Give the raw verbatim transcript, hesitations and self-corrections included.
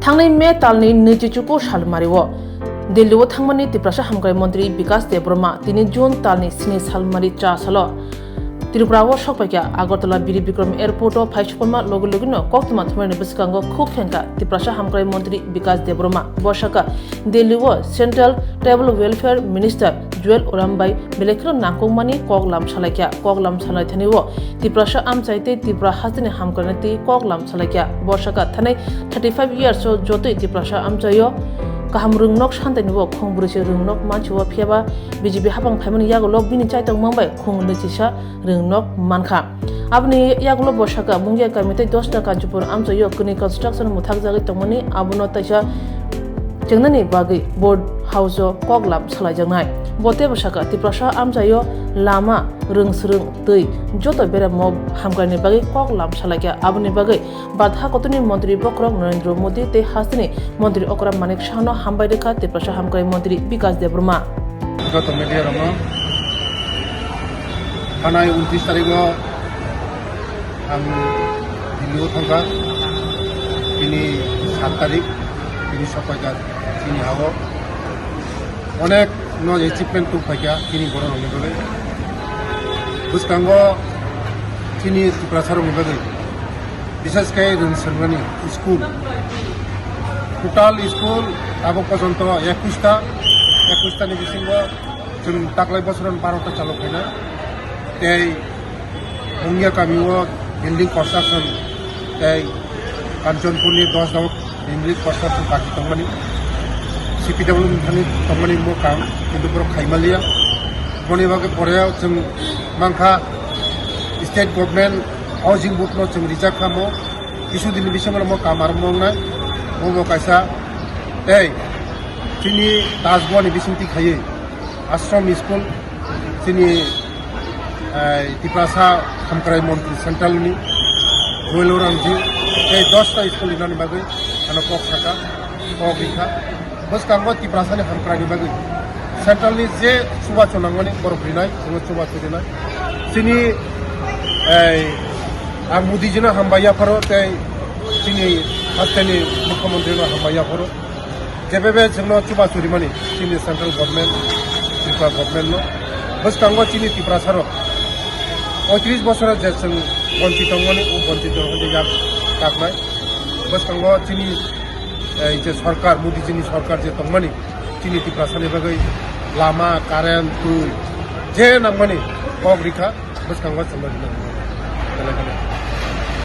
Thangnai May talni nwichichuku salmario Delhi-o thangmani Tiprasa hamkrai montri Bikas Debbarma tini June talni sini salmari cha salo Tripura-o sokpaikha. Agartala Biri Bikram Airport-o phai sophaima logi logino koktwma thumnairokni bwskango khuk phengkha Tiprasa hamkrai montri Bikas Debbarma. Bo sakha, Delhi-o Central Tribal Welfare Minister Jual Oram bai belai kheno nangkukmani kok lam salaikha. Kok lam salai thani-o Tiprasa amchai tei Tripura hasteni hamkrai twi kok lam salaikha. Bo sakha, thanai thirty five years-o jotoi Tiprasa amchaio kaham rwngnok santaini-o khong brwi se rwngnok mansi-o, phiyaba B J P hapang phaimani yagulo bini chaitokmang bai khong nwichisa rwngnok mankha. Aboni yagulo bo sakha, Mungia kami tei Dosta Kanchipur amchaio kwnwi construction mwthakjagwi tongmani, abono taisa chengnani bagwi board house-o kok lam salaijaknai. Bo teibo sakha, Tiprasa amchaio lama, rwng swrwng, twi joto beramo hamkraini bagwi kok lam salaikha. Aboni bagwi Bharat hakotorni montri bokhorok Narendra Modi tei hasteni montri okra Manik Sahano hambai rwkha Tiprasa hamkrai montri Bikas Debbarma. Joto media rokno thanai untris tarikgo ang Delhi-o thangkha, tini sat tarik, tini sokpaikha chini hao. Onek no achievement tubuphaikha chini bororokni bagwi. Bwskango chini Tiprasarokni bagwi, bishesh khe rwng swrwngmani school, total school tabuk porjonto ekush ta, ekush tani bisingo chwng taklai bosoro baro ta chalo khainai. Tei Mungia kami-o building construction tei Kanchanpurni dos dao building construction baki tongmani, C P W ni thani tongmani mo kam, kintu borok khaimaliya. Boni bagwi pore chwng mankha state government housing board no chwng rijak kha mo, kisu dini bisingo mo kam arombo wngnai, bo bo kaisa tei chini Tasbua ni bisingtwi khaiwi Ashram School, chini, eh, Tiprasa hamkrai montri central ni Jual Oram ji tei dosta school rinani bagwi ano kok saka, kok rikha. Bwskango Tiprasani hamkraini bagwi central ni je chubachu nangmani borok rinai, chwngno chubachu rinai. Chini, eh, ang Modi jino hambai yapharo tei chini hasteni mukhyamantri no hambai yapharo. Jebebe chwngno chubachu rimani chini central government, Tripura government no. Bwskango chini Tiprasarok poitris bosoro je chwng bonchit tongmani, o bonchit tongmani yak taknai. Bwskango chini, eh, je sorkar, Modi jini sorkar je tongmani, chini Tiprasani bagwi lama, current, twi, je nangmani kok rikha, bwskango chwngno rinai.